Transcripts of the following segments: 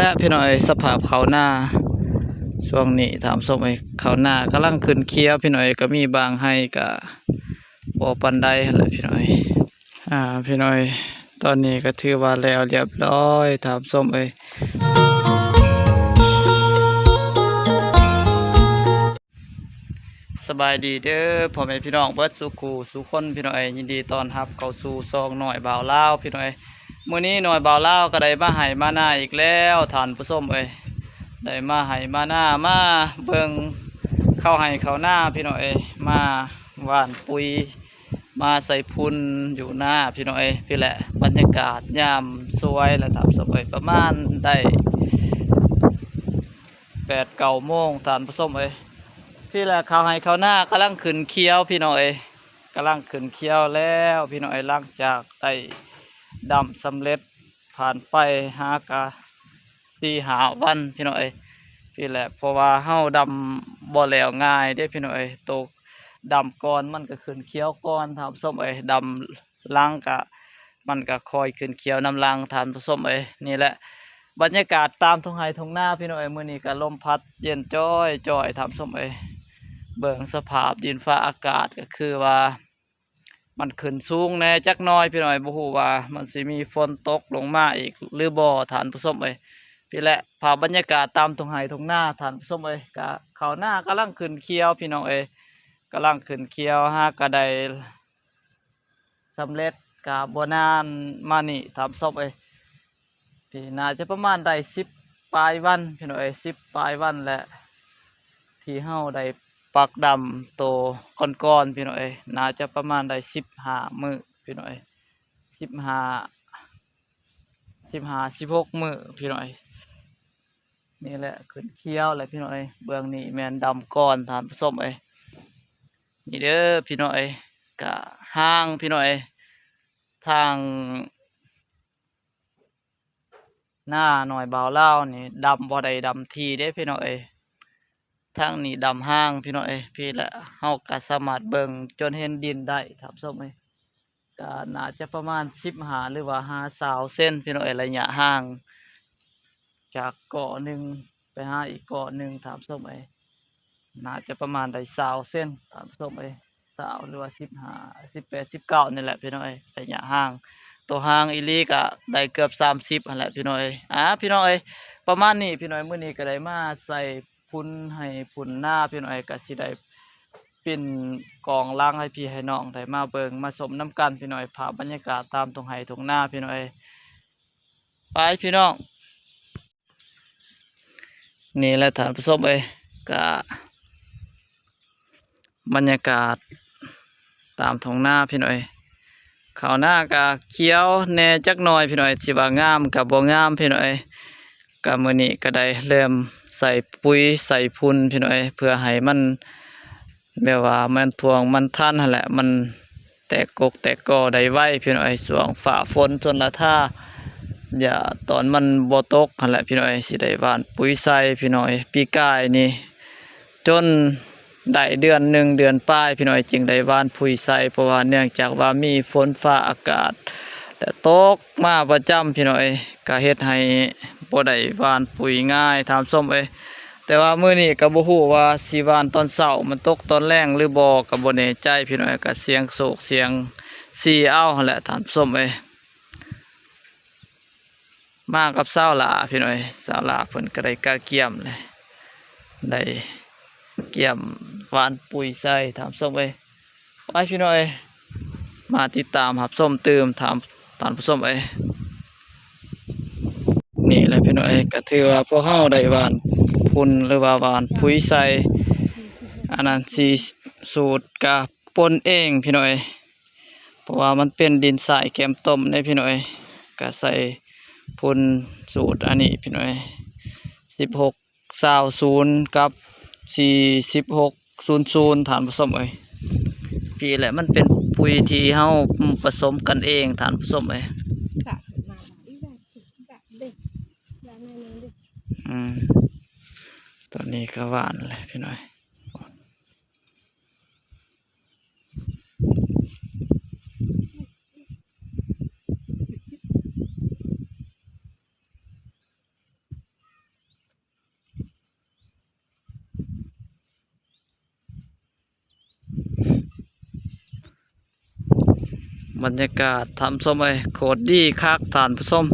ແລະ ພີ່ນ້ອງເອີຍ ສະພາບເຂົ້ານາຊ່ວງນີ້ ທ່ານຜູ້ຊົມເອີຍ ເຂົ້ານາກຳລັງຂຶ້ນຂຽວ ພີ່ນ້ອງເອີຍ ກໍມີບາງໄຮ່ກໍບໍ່ປານໃດຫັ້ນແຫຼະ ພີ່ນ້ອງເອີຍ. ອ່າ ພີ່ນ້ອງເອີຍ ຕອນນີ້ກໍຖືວ່າແລ້ວລຽບຮ້ອຍ ທ່ານຜູ້ຊົມເອີຍ. ສະບາຍດີເດີພໍ່ແມ່ພີ່ນ້ອງເບິດສູ່ຄູ່ສູ່ຄົນ ພີ່ນ້ອງເອີຍ ຍິນດີຕ້ອນຮັບເຂົ້າສູ່ຊ່ອງນ້ອຍບ່າວລາວ ພີ່ນ້ອງເອີຍ. ມື້ນີ້ນ້ອຍບ່າວລາວກໍໄດ້ມາໄຮ່ມານາອີກແລ້ວ ທ່ານຜູ້ຊົມເອີຍ ໄດ້ມາໄຮ່ມານາ ມາເບິ່ງເຂົ້າໄຮ່ເຂົ້ານາ ພີ່ນ້ອງເອີຍ ມາຫວ່ານປຸ໋ຍ ມາໃສ່ຝຸ່ນຢູ່ນາ ພີ່ນ້ອງເອີຍ. ພີ້ແຫຼະ ບັນຍາກາດຍາມສວຍແຫຼະ ທ່ານຜູ້ຊົມເອີຍ ປະມານໄດ້ແປດເກົ້າໂມງ ທ່ານຜູ້ຊົມເອີຍ. ພີ້ແຫຼະ ເຂົ້າໄຮ່ເຂົ້ານາກຳລັງຂຶ້ນຂຽວ ພີ່ນ້ອງເອີຍ ກຳລັງຂຶ້ນຂຽວແລ້ວ ພີ່ນ້ອງເອີຍ ຫຼັງຈາກໄດ້ດຳສຳເລັດ ຜ່ານໄປຫາກະສີ່ຫ້າວັນ ພີ່ນ້ອງເອີຍ. ພີ້ແຫຼະ ເພາະວ່າເຮົາດຳບໍ່ແລ້ວງ່າຍເດ້ ພີ່ນ້ອງເອີຍ ໂຕດຳກ່ອນມັນກໍຂຶ້ນຂຽວກ່ອນ ທ່ານຜູ້ຊົມເອີຍ ດຳຫຼັງກະ ມັນກະຄ່ອຍຂຶ້ນຂຽວນຳຫຼັງ ທ່ານຜູ້ຊົມເອີຍ. ນີ້ແຫຼະ ບັນຍາກາດຕາມທົ່ງໄຮ່ທົ່ງນາ ພີ່ນ້ອງເອີຍ ມື້ນີ້ກະລົມພັດເຢັນຈ້ອຍໆ ທ່ານຜູ້ຊົມເອີຍ. ເບິ່ງສະພາບດິນຟ້າອາກາດກໍຄືວ່າ ມັນຂຶ້ນສູງແດ່ຈັກໜ້ອຍ ພີ່ນ້ອງເອີຍ ບໍ່ຮູ້ວ່າມັນຊິມີຝົນຕົກລົງມາອີກຫຼືບໍ່ ທ່ານຜູ້ຊົມເອີຍ. ພີ້ແຫຼະ ພາບບັນຍາກາດຕາມທົ່ງໄຮ່ທົ່ງນາ ທ່ານຜູ້ຊົມເອີຍ ກະເຂົ້ານາກຳລັງຂຶ້ນຂຽວ ພີ່ນ້ອງເອີຍ ກຳລັງຂຶ້ນຂຽວ ຫາກະໄດ້ສຳເລັດກະບໍ່ນານມານີ້ ທ່ານຜູ້ຊົມເອີຍ. ທີ່ໜ້າຈະປະມານໄດ້ສິບປາຍວັນ ພີ່ນ້ອງເອີຍ ສິບປາຍວັນແຫຼະ ທີ່ເຮົາໄດ້ປັກດຳໂຕກ່ອນໆ ພີ່ນ້ອງເອີຍ ໜ້າຈະປະມານໄດ້ສິບຫ້າມື້ ພີ່ນ້ອງເອີຍ ສິບຫ້າ ສິບຫ້າ ສິບຫົກມື້ ພີ່ນ້ອງເອີຍ. ນີ້ແຫຼະ ຂຶ້ນຂຽວແຫຼະ ພີ່ນ້ອງເອີຍ. ເບື້ອງນີ້ແມ່ນດຳກ່ອນ ທ່ານຜູ້ຊົມເອີຍ. ນີ້ເດີ ພີ່ນ້ອງເອີຍ ກະຮ່າງ ພີ່ນ້ອງເອີຍ ທາງ ນານ້ອຍບ່າວລາວນີ້ດຳບໍ່ໄດ້ດຳຖີ່ເດ້ພີ່ນ້ອງເອີຍ. ທາງນີ້ດຳຮ່າງພີ່ນ້ອງເອີຍ. ພີ້ແຫຼະ ເຮົາກະສາມາດເບິ່ງຈົນເຫັນດິນໄດ້ທ່ານຜູ້ຊົມເອີຍ. ກະໜ້າຈະປະມານສິບຫ້າ ຫຼືວ່າຫາຊາວເຊັນພີ່ນ້ອງເອີຍ ໄລຍະຫ່າງຈາກເກາະໜຶ່ງໄປຫາອີກເກາະໜຶ່ງທ່ານຜູ້ຊົມເອີຍ. ໜ້າຈະປະມານໄດ້ຊາວເຊັນທ່ານຜູ້ຊົມເອີຍ ຊາວ ຫຼືວ່າສິບຫ້າ ສິບແປດ ສິບເກົ້ານີ້ແຫຼະພີ່ນ້ອງເອີຍ ໄລຍະຫ່າງ. ໂຕຫ່າງອີ່ຫຼີກະໄດ້ເກືອບສາມສິບຫັ້ນແຫຼະພີ່ນ້ອງເອີຍ. ອ່າ ພີ່ນ້ອງເອີຍ ປະມານນີ້ພີ່ນ້ອງເອີຍ. ມື້ນີ້ກະໄດ້ມາໃສ່ຝຸ່ນໄຮ່ຝຸ່ນນາພີ່ນ້ອງເອີຍ ກະຊິໄດ້ປິ່ນກ້ອງຫຼັງໃຫ້ພີ່ໃຫ້ນ້ອງໄດ້ມາເບິ່ງມາຊົມນຳກັນພີ່ນ້ອງເອີຍ. ພາບບັນຍາກາດຕາມທົ່ງໄຮ່ທົ່ງນາພີ່ນ້ອງເອີຍ. ໄປພີ່ນ້ອງ. ນີ້ແຫຼະທ່ານຜູ້ຊົມເອີຍ ກະບັນຍາກາດຕາມທົ່ງນາພີ່ນ້ອງເອີຍ. ເຂົ້ານາກະຂຽວແດ່ຈັກໜ້ອຍພີ່ນ້ອງເອີຍ ຊິວ່າງາມກະບໍ່ງາມພີ່ນ້ອງເອີຍ. ກະມື້ນີ້ກະໄດ້ເລີ່ມໃສ່ປຸ໋ຍໃສ່ຝຸ່ນພີ່ນ້ອງເອີຍ ເພື່ອໃຫ້ມັນ ແບບວ່າມັນທ່ວງມັນທັນຫັ້ນແຫຼະ ມັນແຕກກົກແຕກກໍໄດ້ໄວພີ່ນ້ອງເອີຍ. ຊ່ວງຟ້າຝົນຊົນລະທາ ຢ່າ ຕອນມັນບໍ່ຕົກຫັ້ນແຫຼະພີ່ນ້ອງເອີຍ ຊິໄດ້ຫວ່ານປຸ໋ຍໃສ່ພີ່ນ້ອງເອີຍ. ປີກາຍນີ້ຈົນໄດ້ເດືອນໜຶ່ງເດືອນປາຍພີ່ນ້ອງເອີຍ ຈຶ່ງໄດ້ຫວ່ານປຸ໋ຍໃສ່ ເພາະວ່າເນື່ອງຈາກວ່າມີຝົນຟ້າອາກາດ ແລະ ຕົກ ມາປະຈຳພີ່ນ້ອງເອີຍ ກະເຮັດໃຫ້ບໍ່ໄດ້ຫວ່ານປຸ໋ຍງ່າຍທ່ານຜູ້ຊົມເອີຍ. ແຕ່ວ່າມື້ນີ້ກະບໍ່ຮູ້ວ່າຊິຫວ່ານຕອນເຊົ້າ ມັນຕົກຕອນແລງຫຼືບໍ່ກະບໍ່ແນ່ໃຈພີ່ນ້ອງເອີຍ. ກະສ່ຽງໂຊກສ່ຽງຊີເອົາຫັ້ນແຫຼະທ່ານຜູ້ຊົມເອີຍ. ມາກັບສາວຫຼ້າພີ່ນ້ອງເອີຍ ສາວຫຼ້າເພິ່ນກະໄດ້ກະກຽມແຫຼະ ໄດ້ກຽມຫວ່ານປຸ໋ຍໃສ່ທ່ານຜູ້ຊົມເອີຍ. ໄປພີ່ນ້ອງເອີຍ ມາຕິດຕາມຮັບຊົມຕື່ມທ່ານ ທ່ານຜູ້ຊົມເອີຍ. ນີ້ແຫຼະພີ່ນ້ອງເອີຍ ກະຖືວ່າພວກເຮົາໄດ້ຫວ່ານຝຸ່ນ ຫຼືວ່າຫວ່ານປຸ໋ຍໃສ່ ອັນນັ້ນຊິສູດກະປົນເອງພີ່ນ້ອງເອີຍ ເພາະວ່າມັນເປັນດິນຊາຍແກ້ມຕົມເດ້ພີ່ນ້ອງເອີຍ. ກະໃສ່ຝຸ່ນສູດອັນນີ້ພີ່ນ້ອງເອີຍ ສິບຫົກ ຊາວສູນ ກັບ ສີ່ສິບຫົກ ສູນສູນ ທ່ານຜູ້ຊົມເອີຍ. ພີ້ແຫຼະ ມັນເປັນປຸ໋ຍທີ່ເຮົາປະສົມກັນເອງທ່ານຜູ້ຊົມເອີຍ. ອືມ ຕອນນີ້ກະຫວ່ານແຫຼະພີ່ນ້ອງ. ບັນຍາກາດທ່ານຜູ້ຊົມເອີຍ ໂຄດດີຄັກທ່ານຜູ້ຊົມ.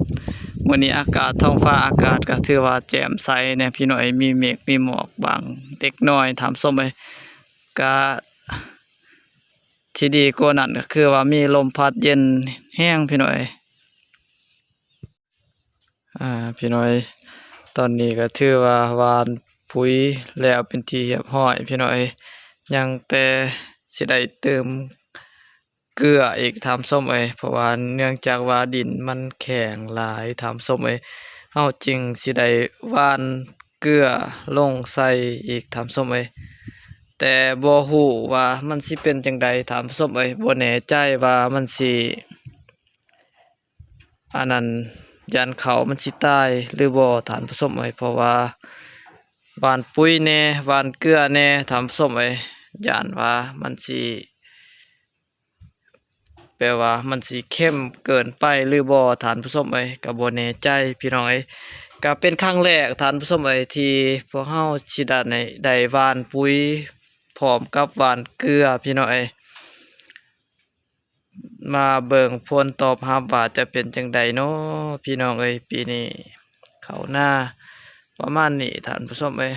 ມື້ນີ້ອາກາດ ທ້ອງຟ້າອາກາດກໍຖືວ່າແຈ່ມໃສແດ່ພີ່ນ້ອງເອີຍ ມີເມກມີໝອກບາງເລັກນ້ອຍທ່ານຜູ້ຊົມເອີຍ. ກະທີ່ດີກວ່ານັ້ນກໍຄືວ່າມີລົມພັດເຢັນແຮງພີ່ນ້ອງເອີຍ. ອ່າ ພີ່ນ້ອງເອີຍ ຕອນນີ້ກໍຖືວ່າຫວ່ານປຸ໋ຍແລ້ວເປັນທີ່ຮຽບຮ້ອຍພີ່ນ້ອງເອີຍ. ຍັງແຕ່ຊິໄດ້ເຕີມເກືອອີກທ່ານຜູ້ຊົມເອີຍ ເພາະວ່າເນື່ອງຈາກວ່າດິນມັນແຂງຫຼາຍທ່ານຜູ້ຊົມເອີຍ ເຮົາຈຶ່ງຊິໄດ້ຫວ່ານເກືອລົງໃສ່ອີກທ່ານຜູ້ຊົມເອີຍ. ແຕ່ບໍ່ຮູ້ວ່າມັນຊິເປັນຈັ່ງໃດທ່ານຜູ້ຊົມເອີຍ ບໍ່ແນ່ໃຈວ່າມັນຊິ ອັນນັ້ນ ຢ້ານເຂົ້າມັນຊິຕາຍຫຼືບໍ່ທ່ານຜູ້ຊົມເອີຍ ເພາະວ່າຫວ່ານປຸ໋ຍແດ່ ຫວ່ານເກືອແດ່ທ່ານຜູ້ຊົມເອີຍ ຢ້ານວ່າມັນຊິ ແປວ່າມັນຊິເຄັມເກີນໄປຫຼືບໍ່ທ່ານຜູ້ຊົມເອີຍ ກໍບໍ່ແນ່ໃຈພີ່ນ້ອງເອີຍ. ກໍເປັນຄັ້ງແລກທ່ານຜູ້ຊົມເອີຍ ທີ່ພວກເຮົາຊິໄດ້ ໄດ້ຫວ່ານປຸ໋ຍພ້ອມກັບຫວ່ານເກືອພີ່ນ້ອງເອີຍ. ມາເບິ່ງຜົນຕອບຮັບວ່າຈະເປັນຈັ່ງໃດເນາະພີ່ນ້ອງເອີຍ. ປີນີ້ເຂົ້ານາປະມານນີ້ທ່ານຜູ້ຊົມເອີຍ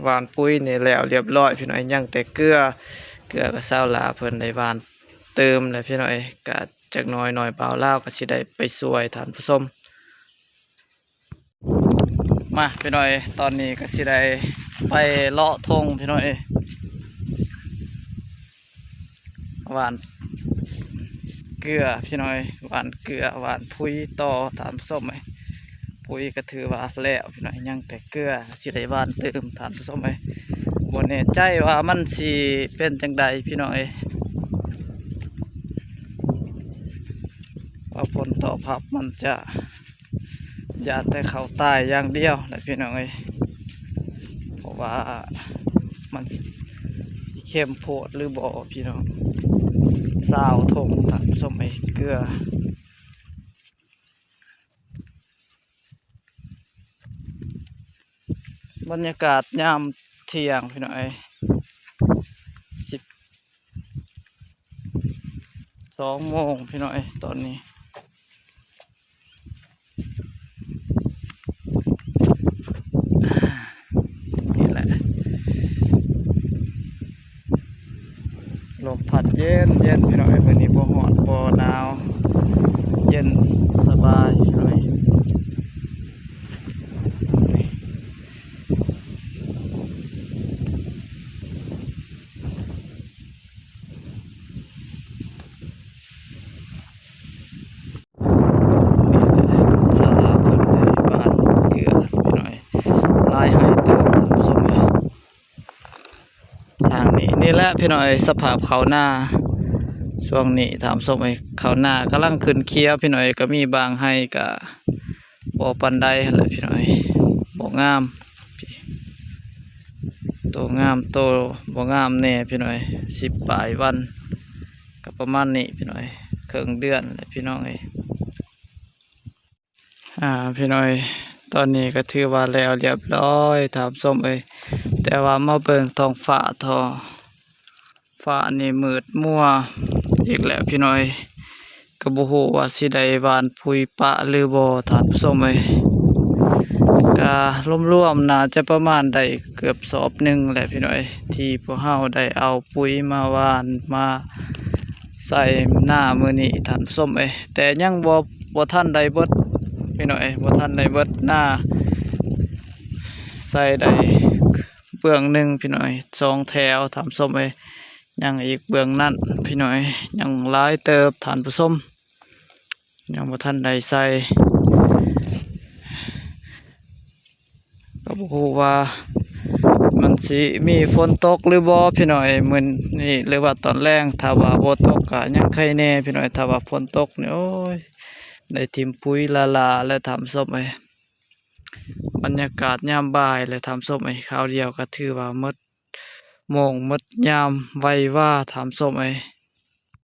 ຫວ່ານປຸ໋ຍນີ້ແລ້ວລຽບຮ້ອຍພີ່ນ້ອງເອີຍ ຍັງແຕ່ເກືອ ເກືອກໍຊາວຫຼ້າເພິ່ນໄດ້ຫວ່ານເຕີມແລ້ວພີ່ນ້ອງເອີຍ. ກະຈັກໜ້ອຍໜ້ອຍບ່າວລາວກໍຊິໄດ້ໄປຊ່ວຍທ່ານຜູ້ຊົມ. ມາພີ່ນ້ອງເອີຍ ຕອນນີ້ກໍຊິໄດ້ໄປເລາະທົ່ງພີ່ນ້ອງເອີຍ ຫວ່ານເກືອພີ່ນ້ອງເອີຍ ຫວ່ານເກືອ ຫວ່ານປຸ໋ຍຕໍ່ທ່ານຜູ້ຊົມເອີຍ. ປຸ໋ຍກໍຖືວ່າແລ້ວພີ່ນ້ອງເອີຍ ຍັງແຕ່ເກືອ ຊິໄດ້ຫວ່ານຕື່ມທ່ານຜູ້ຊົມເອີຍ. ບໍ່ແນ່ໃຈວ່າມັນຊິເປັນຈັ່ງໃດພີ່ນ້ອງເອີຍ ວ່າຜົນຕອບຮັບມັນຈະ ຢ້ານແຕ່ເຂົ້າຕາຍຢ່າງດຽວແຫຼະພີ່ນ້ອງເອີຍ ເພາະວ່າມັນຊິເຄັມໂພດຫຼືບໍ່ພີ່ນ້ອງ. ຊາວທົ່ງທ່ານຜູ້ຊົມເອີຍ ເກືອ. ບັນຍາກາດຍາມທ່ຽງພີ່ນ້ອງເອີຍ ສິບສອງໂມງພີ່ນ້ອງເອີຍ ຕອນນີ້ ນີ້ແຫຼະ ລົມພັດເຢັນໆ ພີ່ນ້ອງເອີຍ ມື້ນີ້ບໍ່ຮ້ອນບໍ່ໜາວ ເຢັນສະບາຍພີ່ນ້ອງເອີຍ. ນີ້ແຫຼະ ຊາວລາວເພິ່ນໄດ້ຫວ່ານເກືອພີ່ນ້ອງເອີຍ ຫຼາຍໄຮ່ເຕີບທ່ານຜູ້ຊົມເອີຍ. ທາງນີ້ ນີ້ແຫຼະພີ່ນ້ອງເອີຍ ສະພາບເຂົ້ານາຊ່ວງນີ້ທ່ານຜູ້ຊົມເອີຍ ເຂົ້ານາກຳລັງຂຶ້ນຂຽວພີ່ນ້ອງເອີຍ ກໍມີບາງໄຮ່ກໍບໍ່ປານໃດຫັ້ນແຫຼະພີ່ນ້ອງເອີຍ ບໍ່ງາມ ໂຕງາມໂຕບໍ່ງາມແດ່ພີ່ນ້ອງເອີຍ. ສິບປາຍວັນກໍປະມານນີ້ພີ່ນ້ອງເອີຍ ເຄິ່ງເດືອນແຫຼະພີ່ນ້ອງເອີຍ. ອ່າ ພີ່ນ້ອງເອີຍ ຕອນນີ້ກໍຖືວ່າແລ້ວລຽບຮ້ອຍທ່ານຜູ້ຊົມເອີຍ ແຕ່ວ່າມາເບິ່ງທ້ອງຟ້າ ທ້ອງຟ້ານີ້ມືດມົວອີກແລ້ວພີ່ນ້ອງເອີຍ ກໍບໍ່ຮູ້ວ່າຊິໄດ້ຫວ່ານປຸ໋ຍປະຫຼືບໍ່ທ່ານຜູ້ຊົມເອີຍ. ກະລວມໆ ໜ້າຈະປະມານໄດ້ເກືອບສອບໜຶ່ງແຫຼະພີ່ນ້ອງເອີຍ ທີ່ພວກເຮົາໄດ້ເອົາປຸ໋ຍມາຫວ່ານມາ ໃສ່ນາມື້ນີ້ທ່ານຜູ້ຊົມເອີຍ ແຕ່ຍັງບໍ່ ບໍ່ທັນໄດ້ເບິດພີ່ນ້ອງເອີຍ ບໍ່ທັນໄດ້ເບິດນາ ໃສ່ໄດ້ເບື້ອງໜຶ່ງພີ່ນ້ອງເອີຍ ສອງແຖວທ່ານຜູ້ຊົມເອີຍ ຍັງອີກເບື້ອງນັ້ນພີ່ນ້ອງເອີຍ ຍັງຫຼາຍເຕີບທ່ານຜູ້ຊົມ ຍັງບໍ່ທັນໄດ້ໃສ່. ກໍບໍ່ຮູ້ວ່າມັນຊິມີຝົນຕົກຫຼືບໍ່ພີ່ນ້ອງເອີຍ ມື້ນີ້ ຫຼືວ່າຕອນແລງ. ຖ້າວ່າບໍ່ຕົກກໍຍັງໄຄແດ່ພີ່ນ້ອງເອີຍ ຖ້າວ່າຝົນຕົກນີ້ ໂອ້ຍ ໄດ້ຖິ້ມປຸ໋ຍລ້າໆ ແລະທ່ານຜູ້ຊົມເອີຍ. ບັນຍາກາດຍາມບ່າຍ ແລະທ່ານຜູ້ຊົມເອີຍ ຄາວດຽວກໍຖືວ່າໝົດໂມງໝົດຍາມໄວວາທ່ານຜູ້ຊົມເອີຍ.